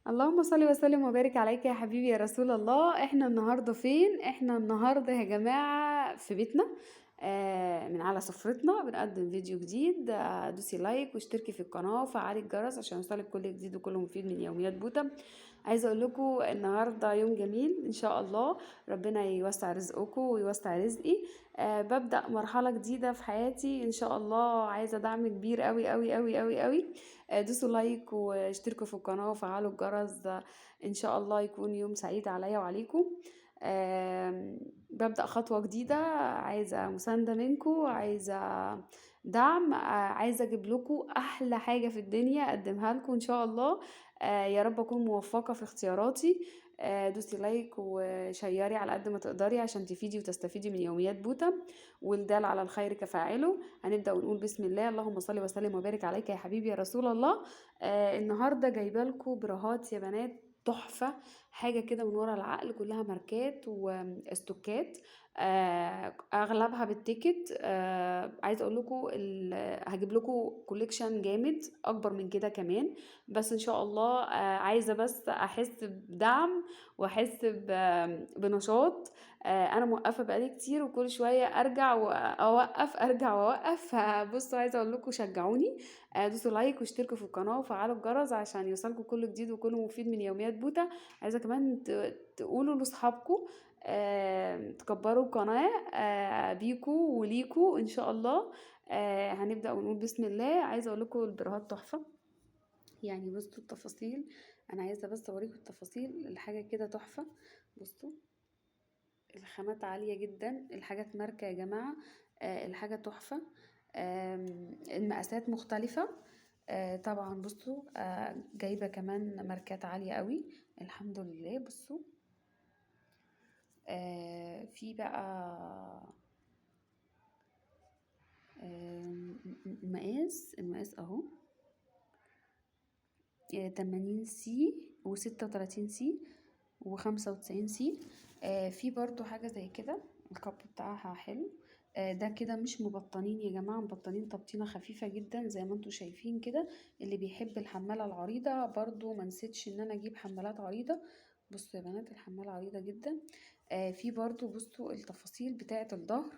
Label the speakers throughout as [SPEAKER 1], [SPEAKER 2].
[SPEAKER 1] اللهم صل وسلم وبارك عليك يا حبيبي يا رسول الله. احنا النهارده فين؟ احنا النهارده يا جماعة في بيتنا، من على سفرتنا بنقدم فيديو جديد. دوسي like واشتركي في القناة وفعلي الجرس عشان يوصلك كل جديد وكل مفيد من يوميات بوتة. عايزه اقول لكم النهارده يوم جميل ان شاء الله، ربنا يوسع رزقكم ويوسع رزقي. ببدا مرحلة جديدة في حياتي ان شاء الله، عايزه دعم كبير قوي قوي قوي قوي قوي. دوسوا like واشتركوا في القناة وفعلوا الجرس، ان شاء الله يكون يوم سعيد عليا وعليكم. ببدأ خطوة جديدة، عايزة مساندة منكم، عايزة دعم، عايزة اجيب لكم احلى حاجة في الدنيا اقدمها لكم ان شاء الله. يا رب اكون موفقة في اختياراتي. دوسي like وشيري على قد ما تقدري عشان تفيدي وتستفيدي من يوميات بوتة، والدال على الخير كفاعله. هنبدأ ونقول بسم الله، اللهم صل وسلم وبارك عليك يا حبيبي يا رسول الله. النهارده جايبه لكم براهات يا بنات تحفة، حاجة كده من ورا العقل، كلها ماركات واستوكات، اغلبها بال ticket. عايزة اقول لكم هجيب لكم collection جامد اكبر من كده كمان، بس ان شاء الله، عايزة بس احس بدعم واحس بنشاط. انا موقفة بقالي كتير وكل شوية ارجع واوقف، ارجع واوقف. فبصوا عايزة اقول لكم شجعوني، دوسوا like واشتركوا في القناة وفعلوا الجرس عشان يوصلكم كل جديد وكل مفيد من يوميات بوتة. عايزة كمان تقولوا لاصحابكم، تكبروا القناة، بيكو وليكو ان شاء الله. هنبدأ ونقول بسم الله. عايزة اقول لكم البراهات تحفة، بصوا التفاصيل، انا عايزة بس اوريكم التفاصيل، الحاجة كده تحفة. بصوا الخامات عالية جدا، الحاجات ماركة يا جماعة، الحاجة تحفة، المقاسات مختلفة. طبعا بصوا، جايبة كمان ماركات عالية قوي الحمد لله. بصوا، في بقى، المقاس اهو، تمانين سي وستة وتلاتين سي وخمسة وتسعين سي. في برضو حاجة زي كده، الكب بتاعها حلو. ده كده مش مبطنين يا جماعة، مبطنين تبطينة خفيفة جدا زي ما انتوا شايفين كده. اللي بيحب الحمالة العريضة برضو ما نسيتش ان انا اجيب حمالات عريضة. بصوا يا بنات الحمالة عريضة جدا. في برضو بصوا التفاصيل بتاعة الظهر،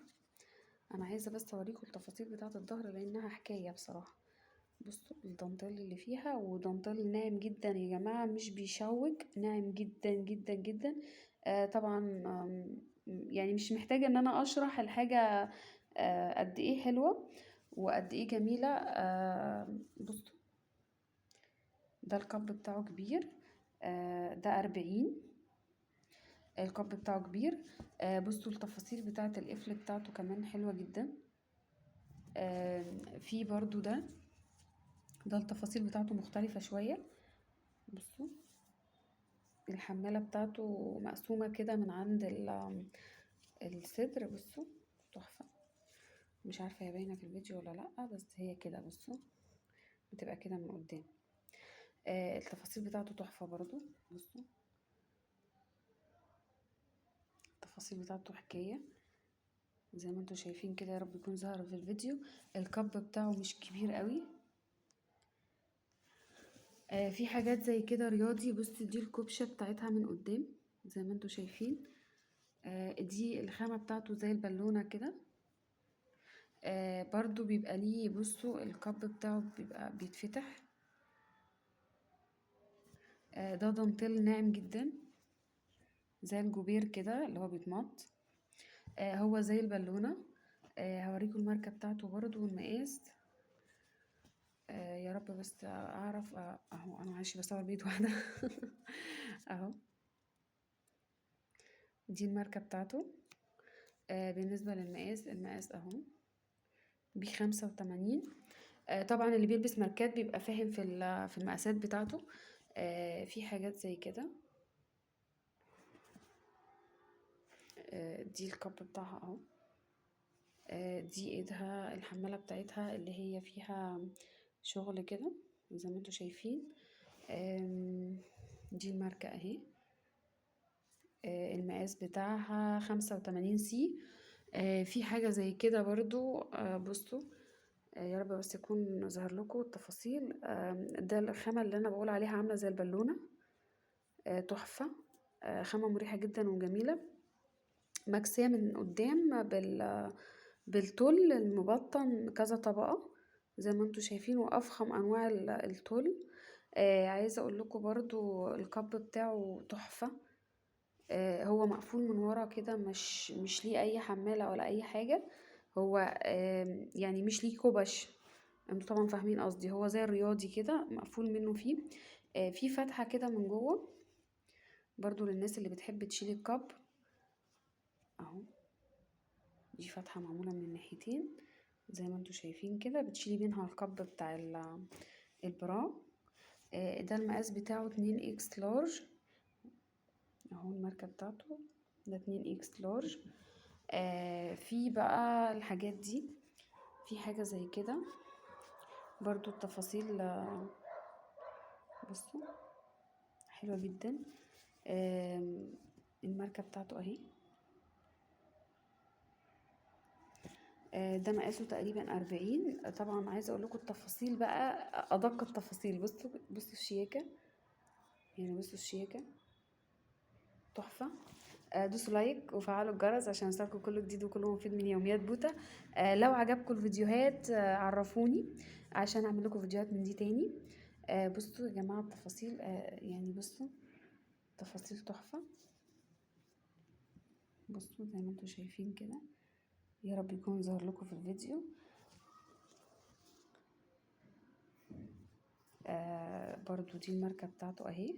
[SPEAKER 1] انا عايزة بس اوريكم التفاصيل بتاعة الظهر لانها حكاية بصراحة. بصوا الدانتيل اللي فيها، ودانتيل ناعم جدا يا جماعة، مش بيشوك، ناعم جدا جدا جدا. طبعا، مش محتاجة ان انا اشرح الحاجة، قد ايه حلوة وقد ايه جميلة. بصوا ده الكب بتاعه كبير، ده 40، الكب بتاعه كبير. بصوا التفاصيل بتاعة القفل بتاعته كمان حلوة جدا. في برضو ده التفاصيل بتاعته مختلفة شوية. بصوا الحمالة بتاعته مقسومة كده من عند الصدر، بصوا تحفة. مش عارفة هي باينة في الفيديو ولا لأ، بس هي كده، بصوا بتبقى كده من قدام. التفاصيل بتاعته تحفة برضو. بصوا التفاصيل بتاعته حكاية زي ما انتوا شايفين كده، يا رب يكون ظهر في الفيديو. الكب بتاعه مش كبير قوي. في حاجات زي كده رياضي. بصوا دي الكوبشة بتاعتها من قدام زي ما انتوا شايفين. دي الخامة بتاعته زي البالونة كده. برضو بيبقى ليه، بصوا الكب بتاعه بيبقى بيتفتح. ده دانتيل ناعم جدا زي الجوبير كده اللي هو بيتمط. هو زي البالونة. هوريكم الماركة بتاعته برضو والمقاس. يا رب بس اعرف. اهو انا معلش بصور بيد واحدة. اهو دي الماركة بتاعته. بالنسبة للمقاس، المقاس اهو بي 85. طبعا اللي بيلبس ماركات بيبقى فاهم في المقاسات بتاعته. في حاجات زي كده. دي الكب بتاعها اهو. دي ايدها الحمالة بتاعتها اللي هي فيها شغل كده زي ما انتوا شايفين. دي الماركة اهي. المقاس بتاعها 85 سي. في حاجة زي كده برضو. بصوا، يا رب بس يكون ظهر لكم التفاصيل. ده الخامة اللي انا بقول عليها عاملة زي البالونة. تحفة. خامة مريحة جدا وجميلة، مكسية من قدام بالتل المبطن كذا طبقة زي ما انتوا شايفين، وافخم انواع التل. عايزة اقول لكم برضو ال cup بتاعه تحفة. هو مقفول من ورا كده، مش ليه اي حمالة ولا اي حاجة، هو يعني مش ليه كوبش، انتوا طبعا فاهمين قصدي، هو زي الرياضي كده مقفول منه فيه. في فتحة كده من جوه برضو للناس اللي بتحب تشيل ال cup اهو، دي فتحة معمولة من الناحيتين زي ما انتوا شايفين كده، بتشيلي منها ال cup بتاع ال bra. ده المقاس بتاعه 2 X large اهو، الماركة بتاعته ده 2 X large. في بقى الحاجات دي، في حاجة زي كده برضو التفاصيل، بصوا حلوة جدا. الماركة بتاعته اهي. ده مقاسه تقريبا 40. طبعا عايزة اقول لكم التفاصيل بقى، ادق التفاصيل. بصوا الشياكة، يعني بصوا الشياكة تحفة. دوسوا like وفعلوا الجرس عشان يوصلكم كل جديد وكل مفيد من يوميات بوتا. لو عجبكم الفيديوهات، عرفوني عشان اعمل لكم فيديوهات من دي تاني. بصوا يا جماعة التفاصيل، يعني بصوا تفاصيل تحفة. بصوا زي ما انتم شايفين كده، يا رب يكون ظهر لكم في الفيديو. برضو دي الماركة بتاعته اهي،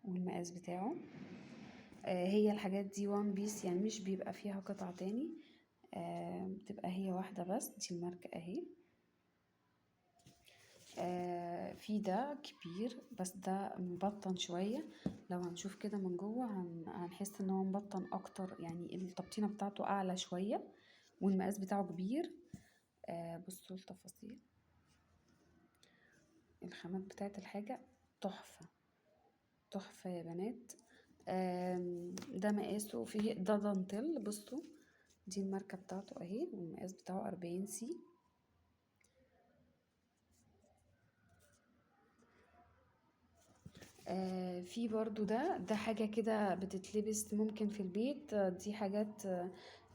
[SPEAKER 1] والمقاس بتاعه. هي الحاجات دي one piece، يعني مش بيبقى فيها قطع تاني، بتبقى هي واحدة بس. دي الماركة اهي. في ده كبير بس ده مبطن شوية، لو هنشوف كده من جوه هنحس ان هو مبطن اكتر، يعني التبطينة بتاعته اعلى شوية والمقاس بتاعه كبير. بصوا التفاصيل، الخامات بتاعت الحاجة تحفة تحفة يا بنات. ده مقاسه فيه ده دانتيل، بصوا دي الماركة بتاعته اهي، والمقاس بتاعه 40 سي. في برضو ده حاجة كده بتتلبس ممكن في البيت. دي حاجات،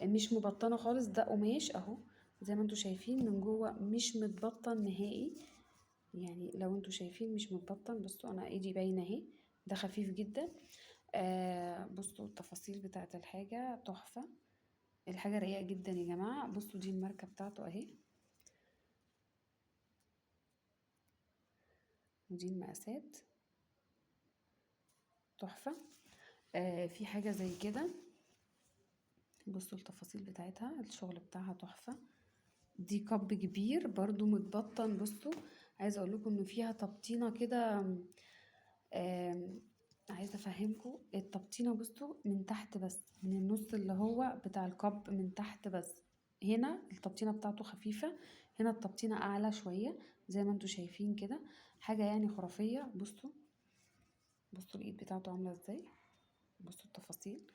[SPEAKER 1] مش مبطنة خالص، ده قماش اهو زي ما انتوا شايفين من جوه مش متبطن نهائي، يعني لو انتوا شايفين مش متبطن. بصوا انا ايدي باينة اهي، ده خفيف جدا. بصوا التفاصيل بتاعت الحاجة تحفة، الحاجة رقيقة جدا يا جماعة. بصوا دي الماركة بتاعته اهي، ودي المقاسات تحفة. في حاجة زي كده، بصوا التفاصيل بتاعتها، الشغل بتاعها تحفة. دي كب كبير برضو متبطن، بصوا عايزة اقول لكم انه فيها تبطينة كده، عايزة افهمكم التبطينة. بصوا من تحت بس، من النص اللي هو بتاع الكب من تحت بس، هنا التبطينة بتاعته خفيفة، هنا التبطينة اعلى شوية زي ما انتوا شايفين كده، حاجة يعني خرافية. بصوا الايد بتاعته عاملة ازاي، بصوا التفاصيل.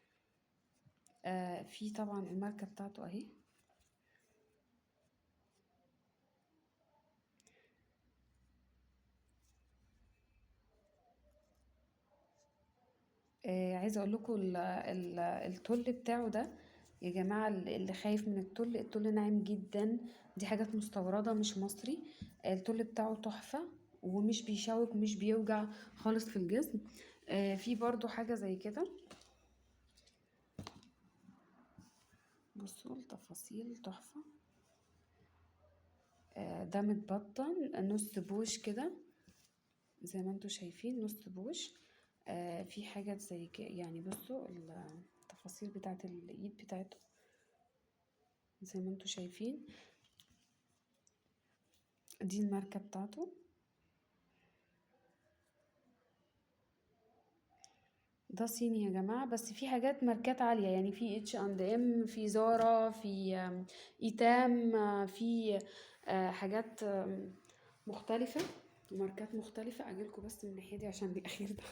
[SPEAKER 1] في طبعا الماركة بتاعته اهي. عايزة اقول لكم التل بتاعه ده يا جماعة، اللي خايف من التل، التل ناعم جدا، دي حاجات مستوردة مش مصري. التل بتاعه تحفة ومش بيشوك مش بيوجع خالص في الجسم. في برضو حاجة زي كده، بصوا التفاصيل تحفة. ده متبطن نص بوش كده زي ما انتوا شايفين، نص بوش. في حاجات زي كده، يعني بصوا التفاصيل بتاعت الايد بتاعته زي ما انتوا شايفين. دي الماركة بتاعته، ده صيني يا جماعة، بس في حاجات ماركات عالية، يعني في اتش اند ام، في زارا، في ايتام، في حاجات مختلفة وماركات مختلفة. اجيلكوا بس من الناحية دي عشان الأخير ده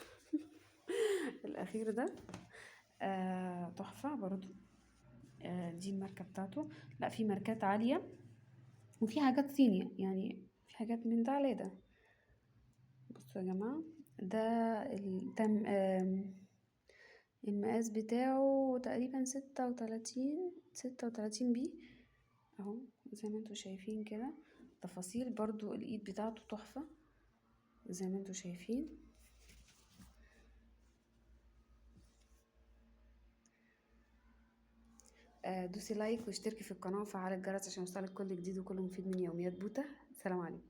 [SPEAKER 1] الأخير ده تحفة برضو. دي الماركة بتاعته. لا في ماركات عالية وفي حاجات صينية، يعني في حاجات من ده على ده. بصوا يا جماعة، ده تم المقاس بتاعه تقريبا 36، 36 B اهو زي ما انتوا شايفين كده. تفاصيل برضو الايد بتاعته تحفة زي ما انتوا شايفين. دوسي like واشتركي في القناة وفعلي الجرس عشان يوصلك كل جديد وكل مفيد من يوميات بوتا. سلام عليكم.